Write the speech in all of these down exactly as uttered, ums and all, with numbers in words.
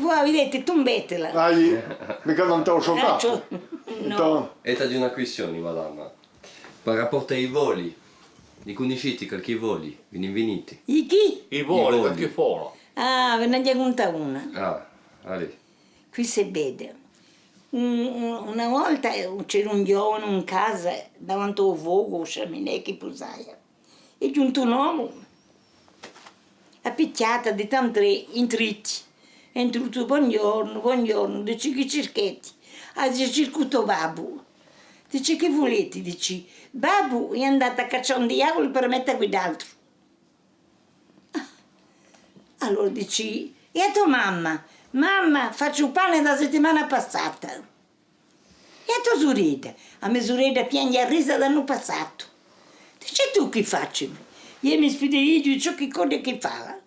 Quì, viditi, tumbetela. Ah, iè, micca tantu scioccato. Nò. È t'aghju una quistioni, madama. Par raportu à i foli, li cunnisciti qualchì foli? Vi ni viniti? I chì? I foli, qualchì fola. Ah, vi n'aghju da cuntà una. Ah, allez. Quì si vede. Un, un, una volta, eh, c'era un ghjovanu in casa, davanti à u focu, à u sciaminè chì pusaia. Hè ghjuntu un omu, hà pichjatu, hà dettu: "Entrez, intriti." Hè intrutu: "Bonghjornu, bonghjornu." Dici: "Chì circheti?" "Ah," dici, "circu u to babbu." Dici: "Chì vuleti?" Dici: "Babbu hè andatu à caccià un diavulu per metta à quidd'altru." Ah. Allora dici: "È a to mamma?" "Mamma face u pane da a settimana passata." "È a to suredda?" "A me suredda pienghje a risa da l'annu passatu." Dici: "È tù chì faci?" "Eiu mi spidighju di ciò chì corri è chì fala."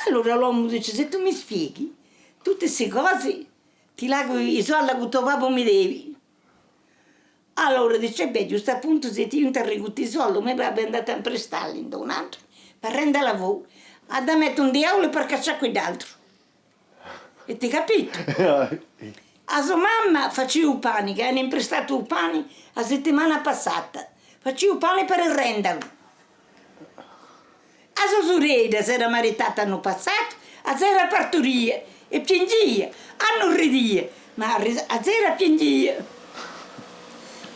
Allora l'omu dici: "S'è tù mi spieghi tutti sti cosi, ti lacu i soldi chì u to babbu mi devi." Allora dici: "È bè, ghjustu à puntu seti ghjuntu à arricuglia i soldi, u me babbu hè andatu à imprestalli da un altru, per rendela fò, hà da metta un diavulu per caccià quidd'altru." Aveti capitu? A so mamma facia u pani, chì hà imprestatu u pani a settimana passata. Facia u pani per rendalu. A so suredda s'era maritata l'annu passatu, a zera parturia è pienghjia, a no ridia, ma a ris-, a zera pienghjia.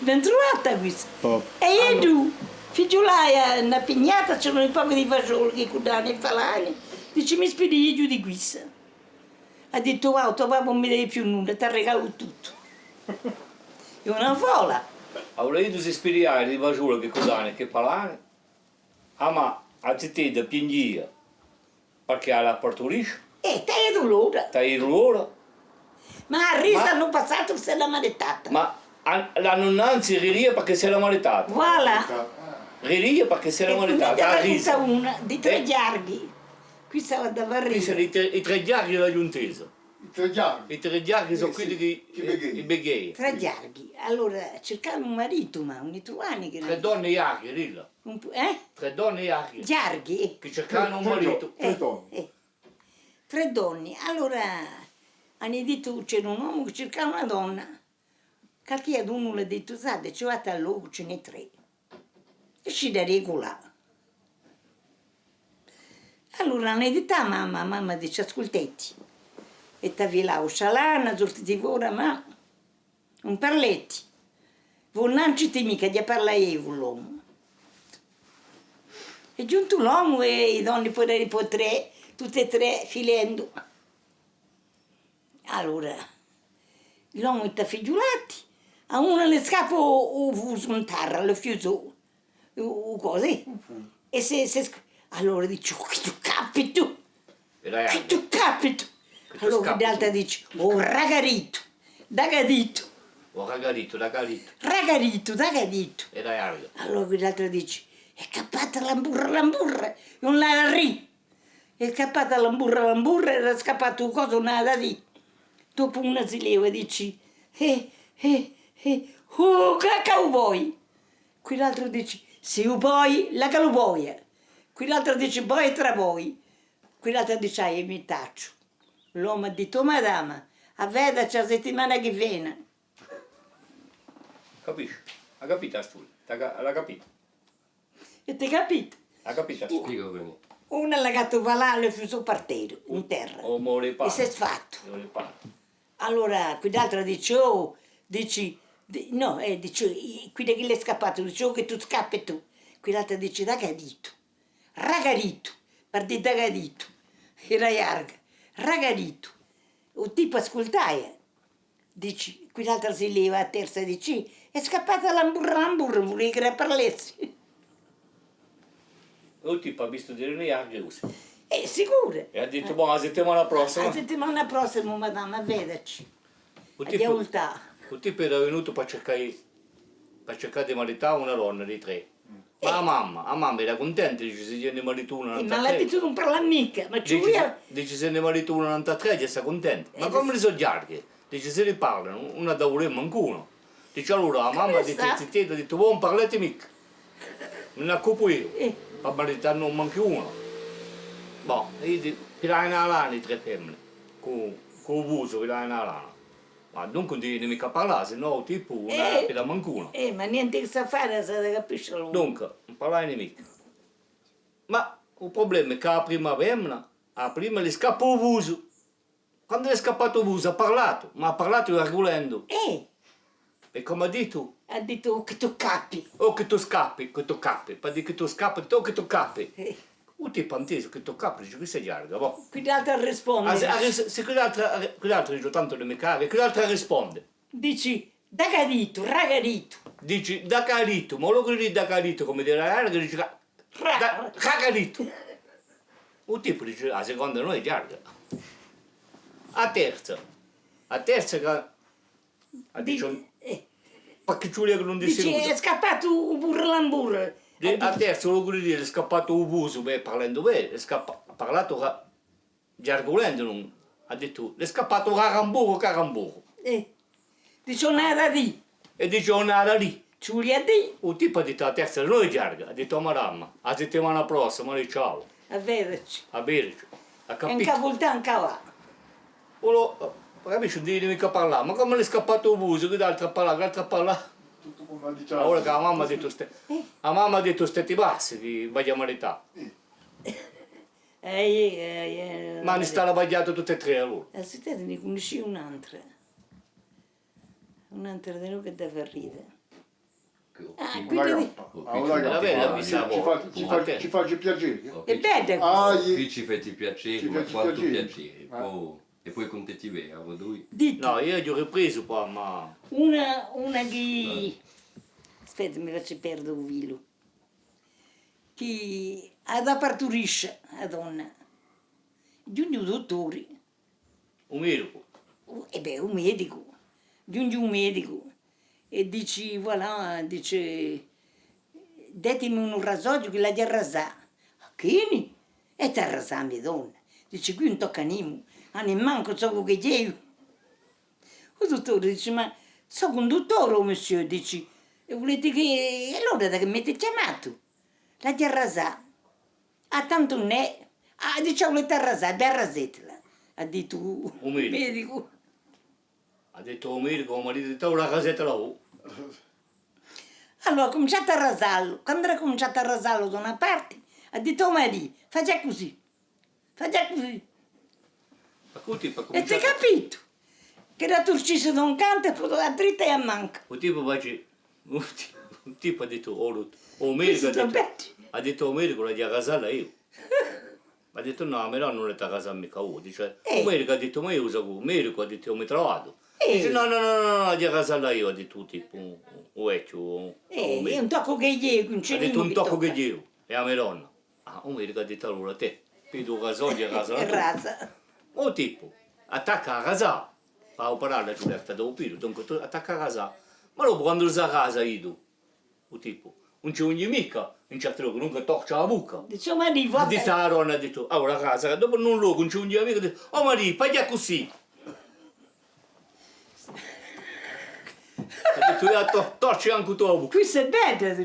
Ben truvata quissa. Oh. È eiu, fighjulaia, una pignata, c'eranu un pocu di fasgioli chì cuddani è falani, dici: "Mi spidighju di quissa." Hà dettu: "Và, u to babbu ùn mi devi più nulla, t'arregalu tuttu." Hè una fola. Avà, eiu si spidighju di fasgioli chì cuddani è chì falani, ah, ma a zitedda pienghjia, perchè a parturiscia. Eh, t'hai dulore. T'hai dulore. Ma a risa l'annu passatu s'era maritata. Ma a, l'annu innanzi ridia perchè s'era maritata. Voilà. Ridia perchè s'era maritata. È quindi a risa. Una di trè ghjarghi. Quissa l'hà da fà risa. Quissa, i trè, i trè ghjarghi l'aghju intesa. I trè ghjarghi. I trè ghjarghi sò quelli chì, chì, eh, beghei. I beghei. Trè ghjarghi. Allora, circavanu un maritu, ma ùn ni truvavanu chì... Trè donne ghjarghi, dilla. Un pu-, eh? Trè donne ghjarghi. Ghjarghi, eh. Chì circavanu un maritu. Trè, trè donne. Eh, eh. Trè donne. Allora, anu dettu, c'era un omu chì circava una donna. Qualchì d'unu l'hà dettu: "Sà, ci vò à locu, ci n'hè trè. È ci dà di culà." Allora anu dettu à mamma, mamma dici: "Asculteti." È t'hà filatu u scialà, anu surtitu fora, ma ùn parleti. Voi ùn anciti micca, aghju da parlà eiu cù l'omu. Hè ghjuntu l'omu è i donni puru, puru trè, tutti è trè filendu. Allora, l'omu t'hà fighjulati, à una li scappa u, u fusu in terra, li fiusa u, u cosu, eh? È si, si sc-, allora dici: "Oh, chì tù capitu! Chì tù capitu!" Allora quidd'altra dici: "Oh, ragaritu, dagaditu." Oh, ragaritu, dagaditu. Ragaritu, dagaditu. Allora quidd'altra dici: "Hè scappata l'amburra, l'amburra, ùn l'hà da rì." Hè scappata l'amburra, l'amburra, era scappatu u cosu, ùn hà da dì. Dopu una si leva, dici: "Eh, eh, eh, oh, cacca u boi!" Quidd'altru dici: "Sì u boi, lacalu boia." Quidd'altra dici: "Boi è traboi." Quidd'altra dici: "Ah, eiu mi tacciu." L'omu hà dettu: "O madama, à vedaci a settimana chì veni." Capisci? Hà capitu a storia? T'hà ca-, l'hà capita? Aveti capitu? Hà capitu? Spiega bè. Una l'hà ghjuntu à falà, li fiusa u parteru, in terra. È s'hè sfattu. Allora, quidd'altra dici: "Oh", dici, di-, nò, eh, dici, i-, quidda chì l'hè scappatu, dici: "Oh, chì tù scappi tù." Quidd'altra dici: "Dagaditu, ragaritu", per dì dagaditu. Era ghjarga. Ragaritu. U tipu ascultaia. Dici, quidd'altra si leva, a terza dici: "Hè scappata l'amburra, l'amburra, vulia ch'ella parlessi." È u tipu hà vistu di rinnegà cusì. Eh, sicuru. È hà dettu: "Bò, a settimana prossima." A settimana prossima, madama, à vedaci. U tipu, u tipu era venutu per circà, per circà di marità una donna di trè. Ma a mamma, a mamma era cuntenta, dici, s'ellu ni marita una, eh, ma l'hà dettu ùn parlà micca, ma ci vulia. Dici, s'ellu ni marita una nant'à trè, ghjà stà cuntenta. Ma cumu li sò ghjarghi? Dici, s'elli parlanu, ùn hà da vulè mancu una. Dici, allora a mamma hà dettu, zitedda, hà dettu: "Voi ùn parlati micca. Mi n'occupu eiu, eh, per marità ne mancu una." Bò, è di-, piglianu à l'annu i trè femini. Cù, cù u fusu chì l'hà in a lana. Ma dunque ùn devi micca parlà, sinnò u tipu ùn hà da piglià mancu una. Eh, ma nienti chì s'hà da fà, s'hà da capisce allora. Dunque, ùn parlani micca. Ma u prublema hè chì a prima femina, a prima li scappa u fusu. Quandu l'hè scappatu u fusu, hà parlatu, ma hà parlatu argulendu. Eh. È comu hà dittu? Hà dittu: "O chì tù scappi." "O chì tù scappi, chì tù scappi." Pà dì chì tù scappi, hà dittu: "O chì tù scappi." Eh. U tipu hà intesu chì tù scappi, dici: "Quissa hè Ghjarga, bò." Quiddu l'altru hà risponditu. Ah, sì, ah, sì, quiddu l'altru, ah, quiddu l'altru dici: "Tantu ùn mi cari", quiddu l'altru hà risponditu. Dici: "Da chì hà dittu, ra chì hà dittu." Dici: "Da chì hà dittu", ma u locu di dì da chì hà dittu, comu dì a Ghjarga, dici: "Ra, ra, ra chì hà dittu." U tipu dici: "A seconda ùn hè Ghjarga." A terza, a terza chì Hà dittu, eh, pà chì ci vulia chì ùn dissi nudda. Dici: "Hè scappatu u burlambur." Di-, à terzu locu di dì, hè scappatu u fusu, bè, parlendu bè, hè scappa-, hà parlatu ca-, ghjargulendu, ùn, hà dittu: "L'hè scappatu caramburu, caramburu." Eh. Dici: "Ùn hà da dì." È dici: "Ùn hà da dì." Ci vulia dì. U tipu hà dittu: "A terza ùn hè Ghjarga." Hà dittu: "O Madama, a settimana prossima, allez, ciao." À vedeci. À vedeci. Hà capitu? È ancu à vultà, ancu à và. Allora, capisci, ùn devi micca parlà, ma comu l'hè scappatu u fusu, chì l'altru hà parlà, chì l'altru hà parlà. Tuttu cum'è dicemu. Allora chì a mamma hà dittu: "Ste-", eh, a mamma hà dittu: "Steti bassi, chì v'aghju à marità." Eh. Eh, eh, eh, ma ni stanu abbaghjati tutti è trè, allora. Eh, sì, ti ne cunnisci un'altra. Un'altra di noi chì dà da ride. Ah, quella di... Una gatta. Una gatta. Ci fa, ci fa, ci face piacè. Hè bedda. Ah, quì ci fate piacè, ma quantu piacè. È po, è po cuntatemi, a voi dui. Dittu. Nò, eiu aghju ripresu po, ma... Una, una chì... Aspetta, mi facciu perde u filu. Chì hà da parturisce a donna. Ghjunghje u duttore. U medicu. U, è bè, u medicu. Ghjunghje u medicu è dici: "Voilà", dici, "detemi un rasoghju chì l'aghju à rasà." "À chì? È t'hà rasà, a me donna?" Dici: "Quì ùn tocca à nimu, à nimancu sò chì eiu." U duttore dici: "Ma sò un duttore, o monsieur", dici, "è vulete chì, è allora da chì m'avete chjamatu? L'aghju à rasà." "Ah, tantu ùn hè." "Ah, dici, a vulete rasà, bè, rasetela", hà dittu u medicu. Hà dittu u medicu, u maritu hà dittu: "Allora rasetela voi." Allora hà cuminciatu à rasallu. Quandu hà cuminciatu à rasallu da una parti, hà dittu: "O marì, facia cusì. Facia cusì." Ma cù u tipu hà cuminciatu... Avete capitu? Chì l'hà turcisu da un cantu è po à dritta è à manca. U tipu face, u ti-, u tipu hà dittu, o lu-, o medicu hà dittu, hà dittu: "O medicu, l'aghju à rasalla eiu." Hà dittu: "Nò, a me donna ùn l'hà da rasà micca voi." Dice, eh, u medicu hà dittu: "Ma eiu sò u medicu", hà dittu, "eiu mi travagliu." Eh. Dice: "Nò, nò, nò, nò, nò, l'aghju à rasalla eiu", hà dittu u tipu, u, u vechju, u, eh, u medicu. "Eiu ùn toccu chè eiu, ùn ci hè nimu chì tocca." Hà dittu: "Ùn toccu chè eiu, hè a me donna." Ah, u medicu hà dittu: "Allora tè, piglia u rasoghju è rasala tù." È rasa. U tipu attacca à rasà, pà u parà, ci vole à tacà u pilu, dunque tù attacca à rasà. Ma dopu quandu s'arrasa, u tipu, ùn ci ghjunghje micca in certi lochi, dunque torcia a bucca. Dice: "O marì, và bè." Hà dittu a donna, hà dittu: "Allora rasa, dopu in un locu ùn ci ghjunghje micca", hà dittu: "O marì, facia cusì." Hà dittu: "Eiu to-, torcia ancu tù a bucca." Quissa hè bedda.